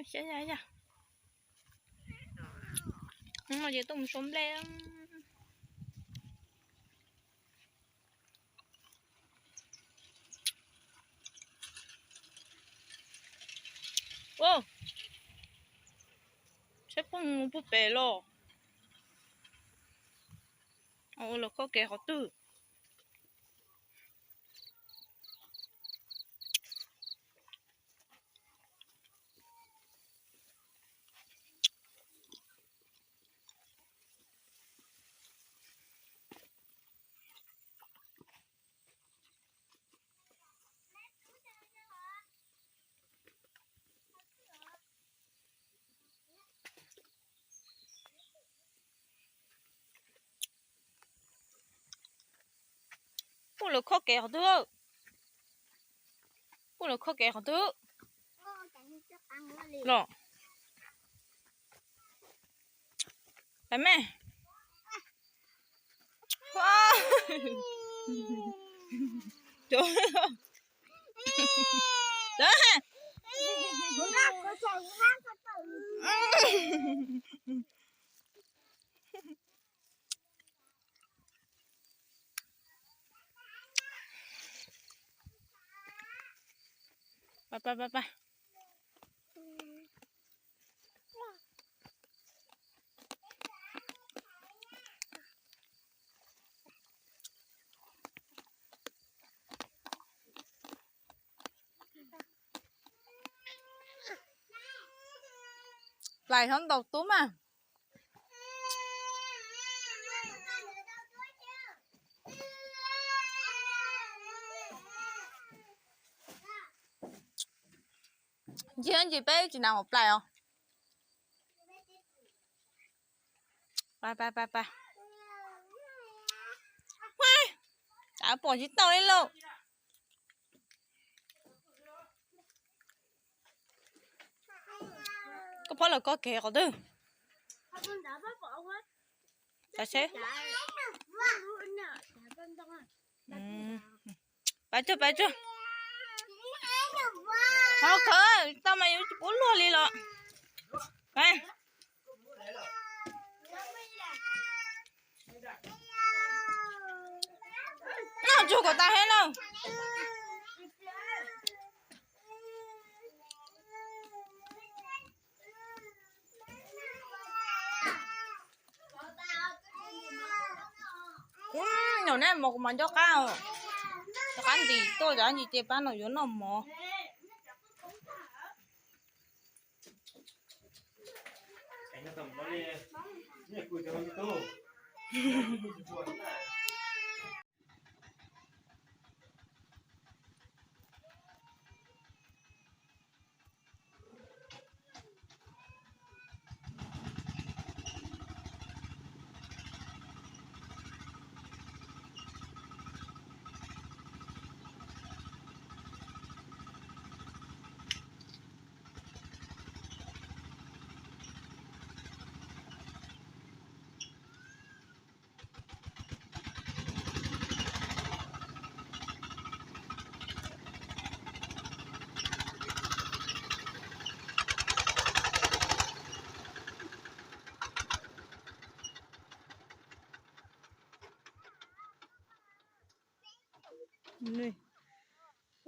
Xyov yog, no ces tuaj mus sau nplej. Saib phooj mus puag pem los. Ua lawv khob kev qhov twg? Pub lawv khob kev qhov twg? Pub lawv khob kev qhov twg? Los, pais me. Pais, pais, pais, pais. Plais hlob ntaus tub mas. Ncig ncig peb tsis nag hauv plais os. Pais, pais, pais, pais. Huaj, pom tsis tau li lauj. Koj phob lawv khob kev qhov twg? Xav seb. Pais tsuag, pais tsuag. Ho khawb tau mas yuav tsis pub luag li los. Noj tsuag kom tas heev lauj. Ub, nyuam neb mov kuv mas nco qab, nco qab ntim tuaj cov ntsis ces pab no yuav noj mov.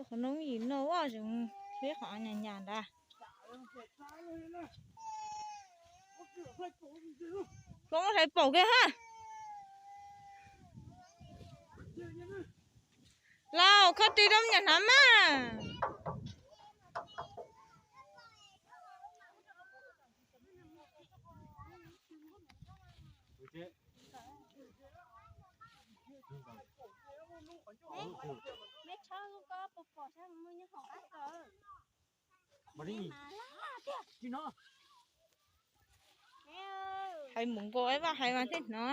Qhov no yim no vaj zoov seb qhov nyas nyas ntawd. Hlob sai paum kiag ha. Lauj, khob ris rau me nyuam hnav mas. Hais mus nkaus ib vaj hais mas thiaj hnov.